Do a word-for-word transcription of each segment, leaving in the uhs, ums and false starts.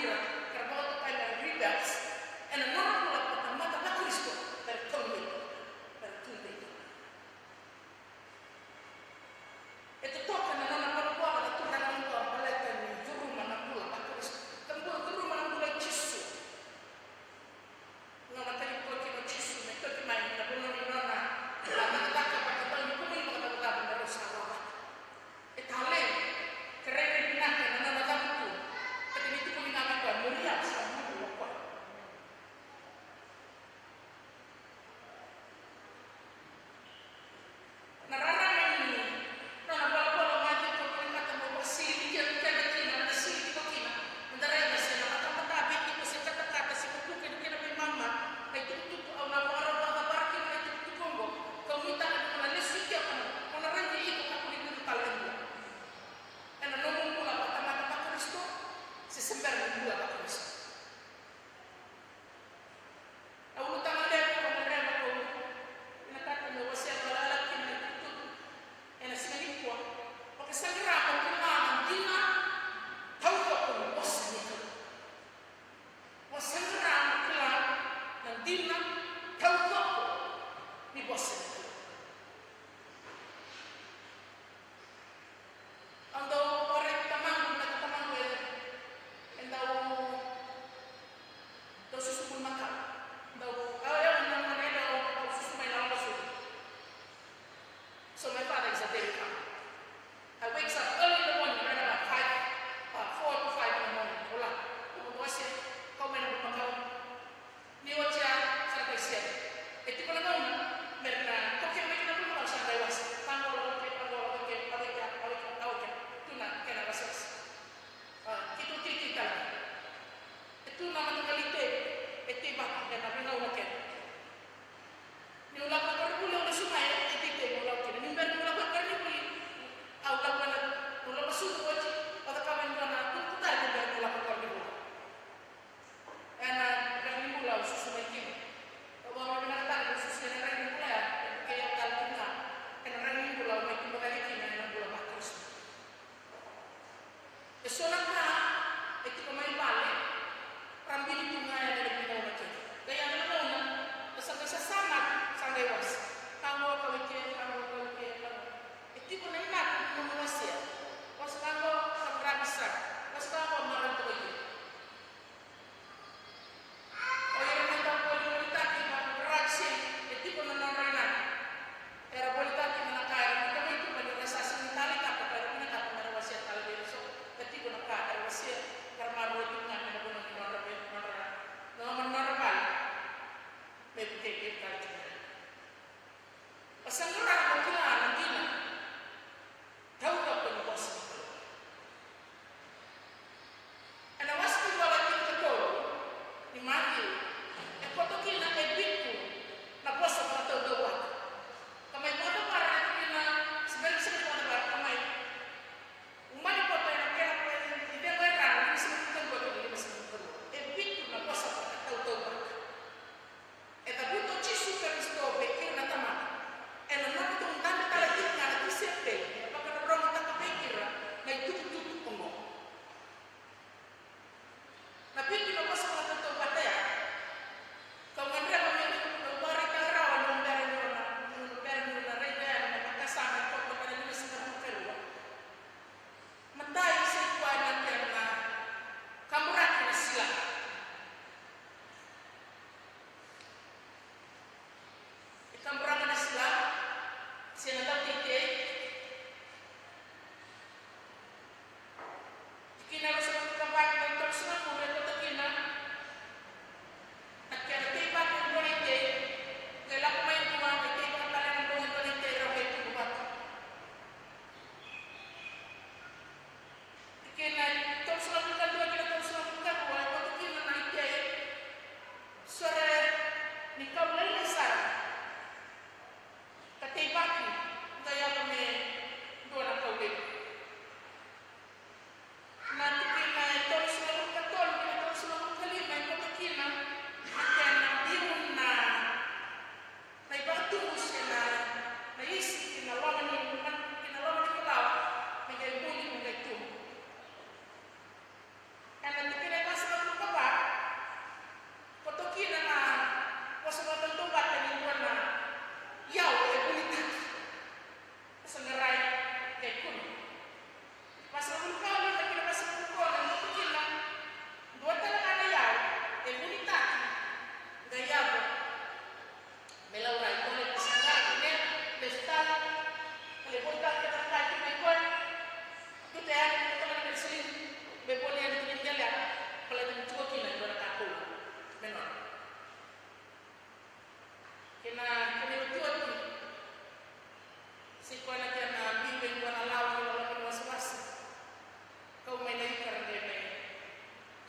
Ka ra vakatokai na rebels ena nona bula vata na tamata vaKarisito, ka ra kau mai, ka ra tu mai. E totoka na nona volavola na turaga oqo baleta ni curuma na bula vaKarisito, ka bula, curuma na bula i Jisu. Gauna a talevi koya kina o Jisu me toki mai na vanua ni nona, a, cakacaka, vakatau ni kumuni vakacavacava me rau sa rovaka. E talei, ka rairai vinaka na nona cavutu. Ka ni tukuni ga vei koya, mo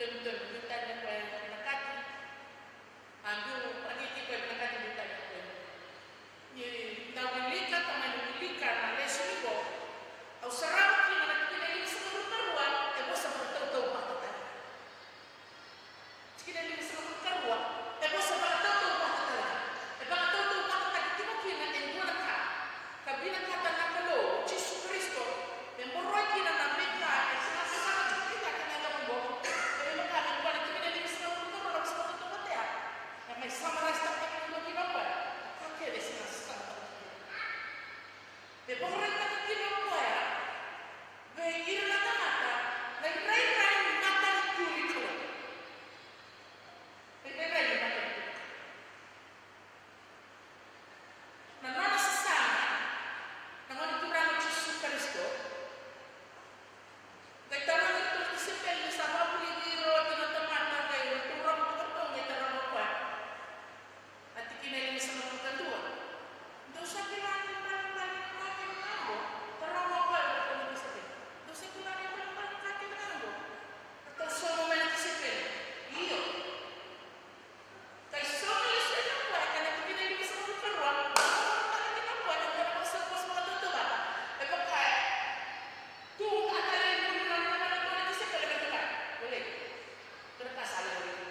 Dua na tani na koya e vinakati. A dua na tani na koya e vinakati, dua na tani na koya. Ni da wilika, tamani wilika na lesoni qo, au sarava kina na tikina e limasagavulu ka rua, e vosa vakatautauvata tale. Tikina e limasagavulu ka rua, e vosa vakatautauvata tale. E vakatautauvatataki tiko kina e dua na ka. Ka vinakata na Kalou o Jisu Karisito me boroi kina na veika e sa sega tiko kina kena iVakabula. E vaka me dua na tikina e limasagavulu ka rua na vosa vakatautauvata ya. E mai summarize-taka kina dua kina o koya na ka kece e sega sara tiko kina. Me vakaraitaka kina o koya vei ira na tamata na irairai ni matanitu ni Kalou. Na irairai ni matanitu ni Kalou. Na nona sasaga na Gone Turaga o Jisu Karisito. Qai taroga iratou na tisaipeli ni sa vakavulici ira oti na tamata, qai ratou rogoca, ratou qai taroga o koya. Na tikina e limasagavulu ka dua. Dou sa kila na ibalebale ni ka kece ga oqo? Taroga o koya vei iratou na tisaipeli. Dou sa kila na ibalebale ni ka kece ga oqo? Ratou sauma mai na tisaipeli. Io. Qai sauma lesu yani o koya ena tikina e limasagavulu ka rua. Qai sauma tale kina o koya ena vosa, vosa vakatautauvata. E vaka e tu ga tale e dua na, na, na, na tisaipeli, e vaka e volai. Dua na ka sa lai volai.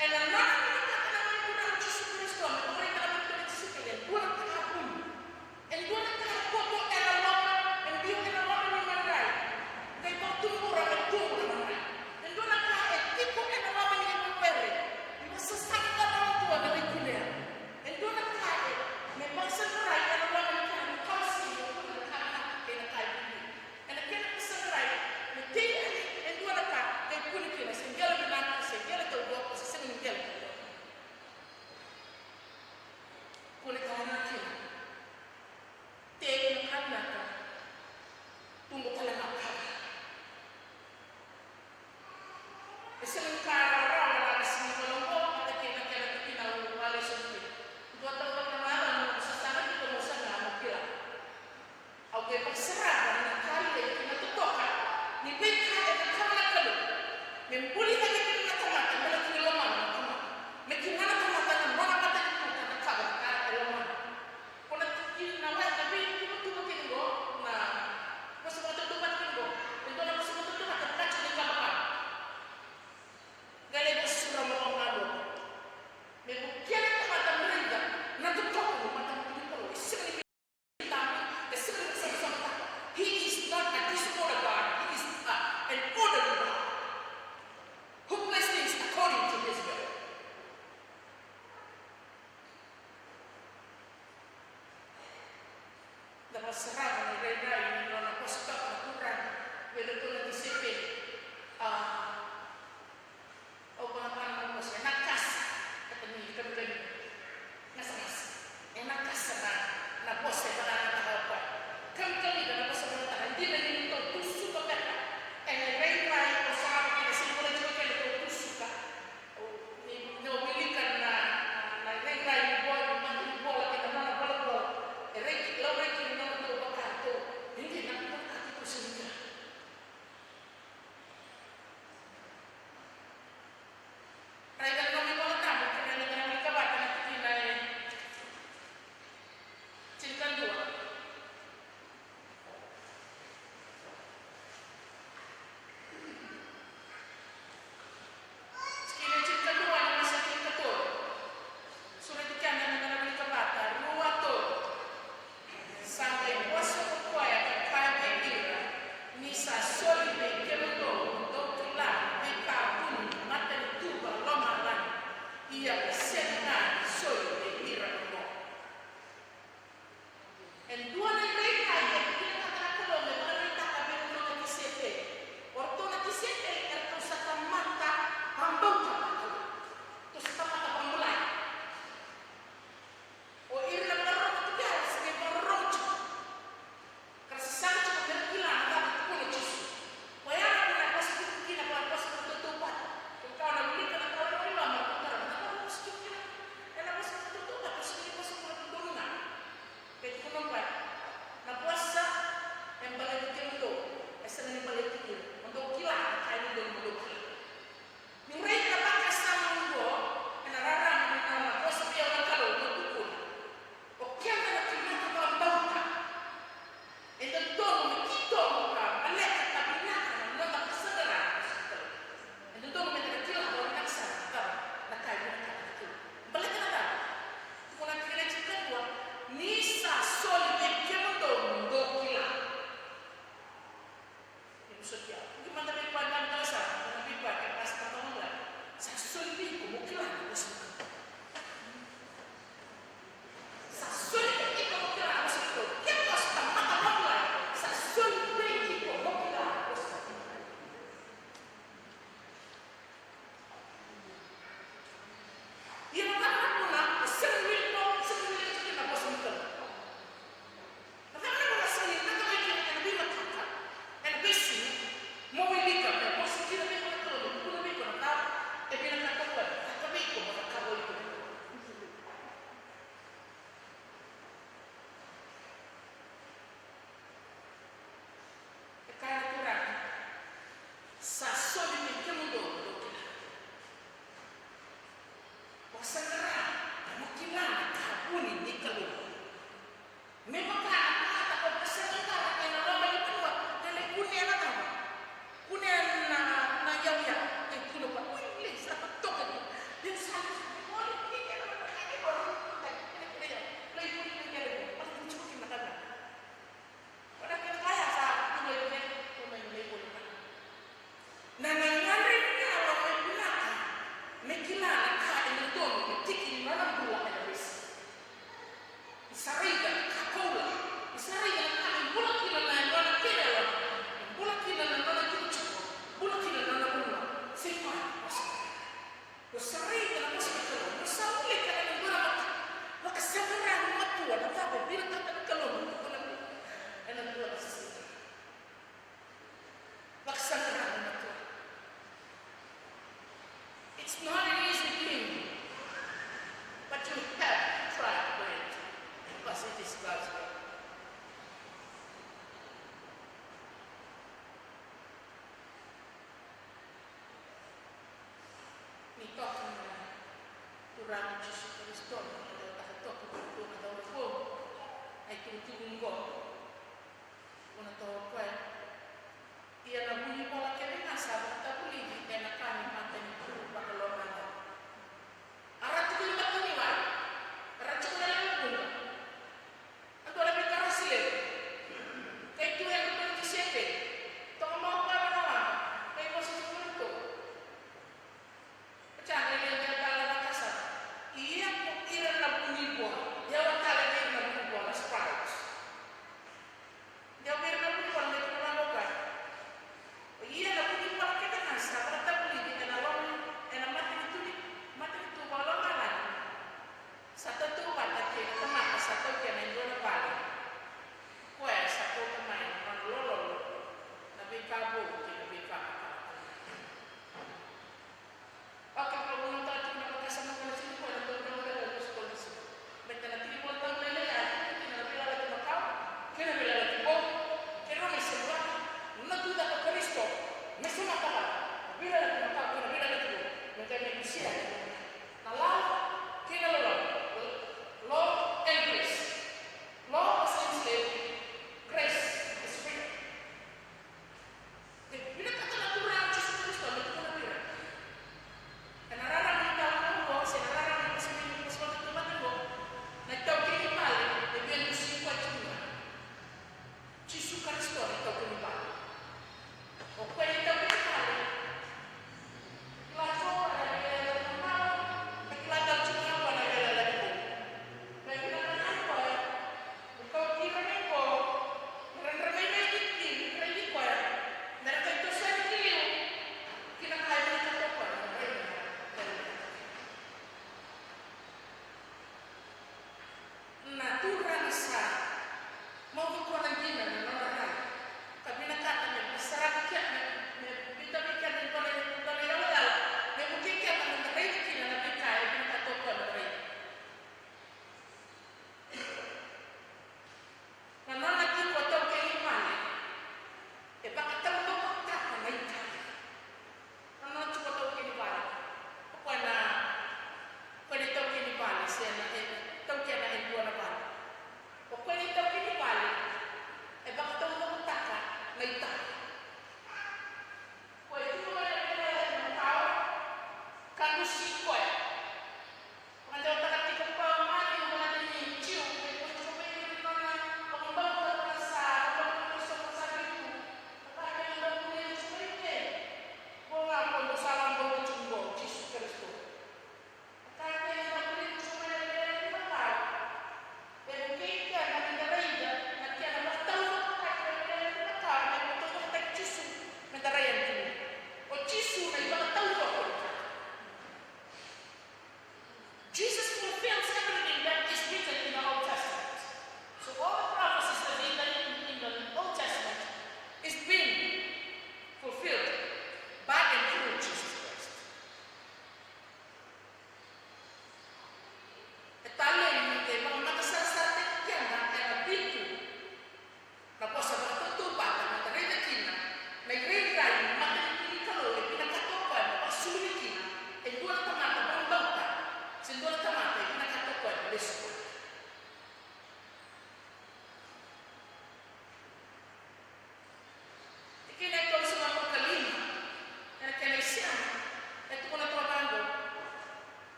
Ena nona vinakata na Gone Turaga o Jisu Karisito me vakaraitaka vei iratou na tisaipeli e dua na ka vuni. E dua na ka e koto ena loma, e biu ena loma ni madrai. Qai vakatubura me tubu na madrai. E dua na ka e tiko ena loma ni were. Ni vakasasama ga rawa dua me lai kunea. E dua na ka e me vakasaqarai ena loma ni kena vakawasei, e kune na ka vinaka kei na ka e bibi. Ena kena vakasaqarai me tei yani e dua na ka, qai kune kina se qele vinaka, se qele taucoko, se sega ni qele taucoko. Kune tale ga kina, tei na ka vinaka, tubu tale ga o kava. E sega ni ka rawarawa na lesoni oqo, vata kei na kena tikina au a lesoni kina. Dua tale ga na macawa na noqu sasaga tiko, meu saga meu kila. Au qai vakasarava na ka lailai kei na totoka ni veika e cakava na Kalou me buli cake kina na tamata, me na kina lomana na tamata, me kina na tamata na nona matanitu ka cakava na ka e lomana. Ko na tikina, na wai, na veituvatuva kece qo, na vosa vakatautauvata kece qo, e dua na vosa vakatautauvata na ka tiko ni kavakava. Qai lai vosa sara mai vakamalua. Me vukea na tamata me raica na totoka ni matanitu ni Kalou. E sega ni veidamu, e sega ni vakasavasavataka. He is not a disorder God, he is a, an orderly God who plays things according to his will. Da vakasarava na irairai ni nona vosa toka na Turaga vei iratou na tisaipeli. A, au vaka na vosa, e nakasa, kata ni kamikami, gasagasa. E nakasa na, na vosa e vakayagataka o koya. Kamikami na vosa e vakayagataka, e dina ni tou tu suka beka ena irairai, o sa, ena sega ni volai tiko kina tou tu suka. Ni, ni o wilika na, na, na irairai ni vola, ni mata ni vola kei na nona volavola. E rai, laurai kina na nodatou vakayagataka. E dina, na ka keitou sega ni kila. Raica na nomu iVolatabu, kena, kena wilika vata na tikina e tinikadua. It's not an easy thing, but you have to try to do it because it is God's will. Ni toka na Turaga o Jisu Karisito, na Turaga toka tu na cauravou, na itukutuku oqo. Vuna toka o koya. Ia na vunivola kece ga sa vakatavulici ena ka ni matanitu vakalomani. A ra tukuni mataniwai, a ra tukuna na vuqa. A dua na veika ra sega. Kai tu ena twenty seven. Toka mai o koya na lama. Kai vosa tukuna tu. Ia ko ira na vunivola, yawa tale vei ira na vunivola, scribes.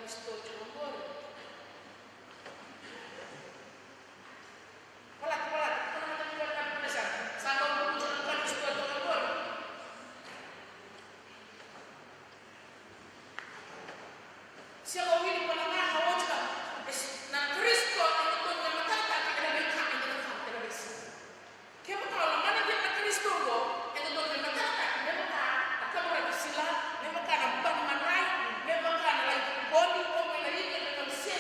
Karisito tiko qori. Volati, volati, ko na mata ni ka na puna sa. Sa dau buku tiko na Karisito tiko qori. Se o wili ko na ka na oti ka. Es-, na Karisito e dodonu me matanataki ena veika eda na cakava ena veisiga. Kevaka o lomana dina na Karisito oqo, e dodonu me matanataki me vaka na kaburaki sila, me vaka na bani madrai, me vaka na lai voli, o mai na ika, me vaka se.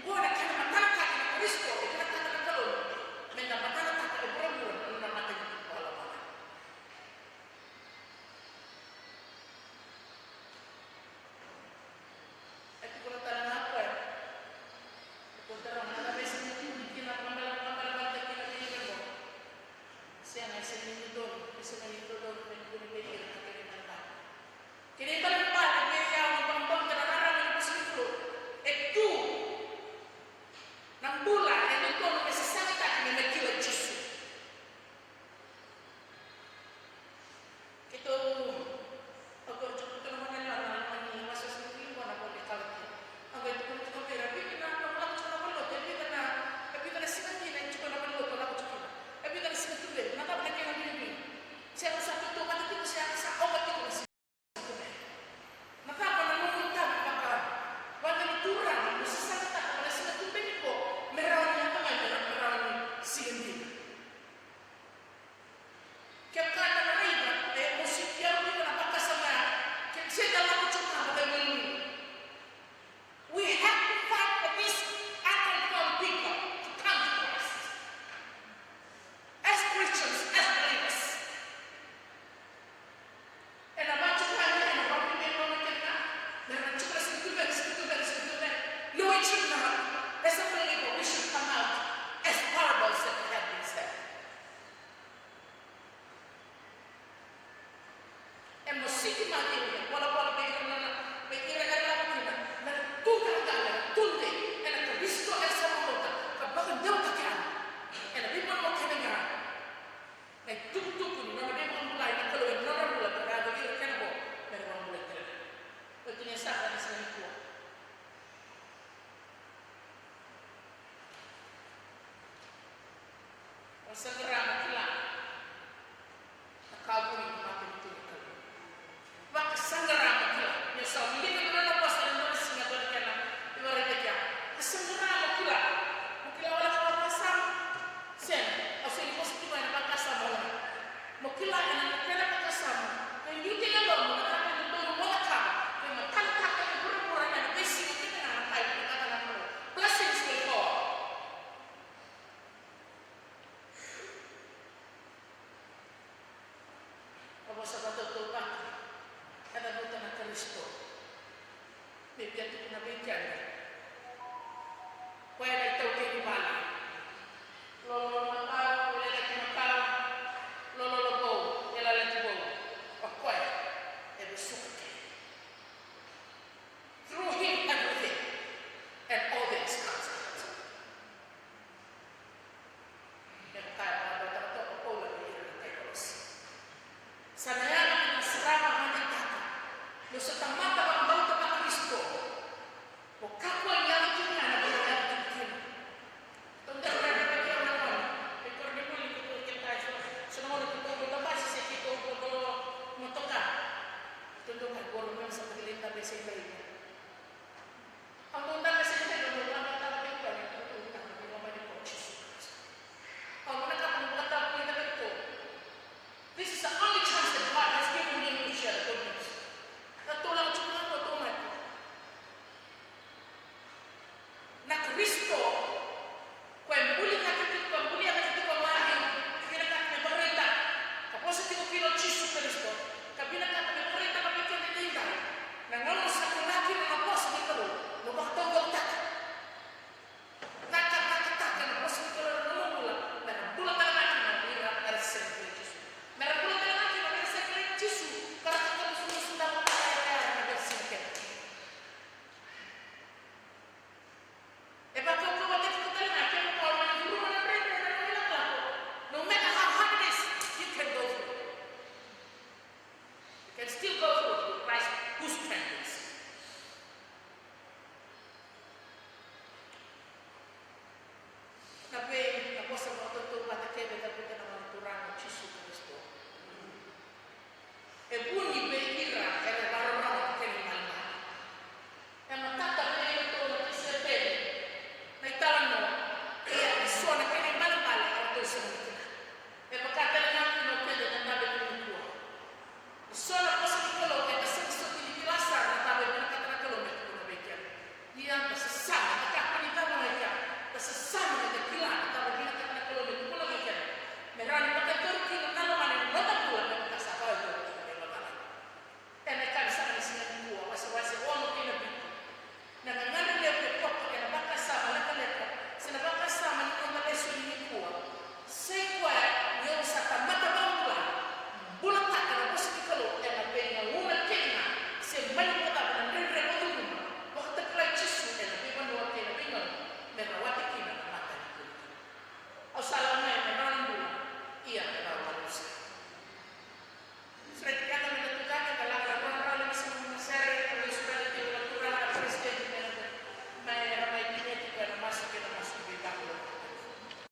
Oqo na kena matanataki na Karisito, e vinakata na Kalou me da matanataka e vuravura na nona matanitu o lomana. E tukuna tale ga o koya. Ko tara na ka me sega ni tukuni kina, balebale, balebale kina vei ira qo. Sega, e sega ni dodonu, e sega ni dodonu me tukuni vei ira na kena ibalebale. Kena ibalebale vei au na vakabauta na rarama ni vosa ni Kalou. E tu na bula e dodonu me sasagataki me mai kila Jisu. Keitou, au qori tiko na vanua na loma ni wasewase ni vuli qo na vo ni Kalatia. Au qai tukuna tiko vei ira, vica na, na lako tiko na valenilotu, e vica na, e vica na siga dina e tiko na valenilotu lako tiko kina. E vica na siga tuberi, na cava na kena vinivini. Se au sa tautauvata tiko, se au sa oba tiko na siga tuberi. Na cava na nomu itavi vaka vale ni Turaga mo sasagataka na siga tuberi qo me rawa ni yaco mai, me rawa ni siga dina. Kevaka eda na raica e mositi au kina na vakasama ya, ke se da lako tiko ga vata e wiliwili. We have to fight for these unconformed people to come to Christ. As Christians, as believers. Ena vatuka ga, ena vakabibi ena nona kena, me ra tiko na siga tuberi, siga tuberi, siga tuberi. No, we should not. As a believer, we should come out as parables that have been said. E mositi mada, e volavola vei ira na, vei ira era lako kina, me ra tu qaqa, me ra tu dei ena Karisito era sa vakabauta ka vakadewataki yani ena veivanua kece ga. Na itukutuku ni nona veivakabulai na Kalou ena nodra bula, me ra yaco ira kena vo me ra vakabulai kina. Oti ni sa ka ni sa nikua. Au sa qarava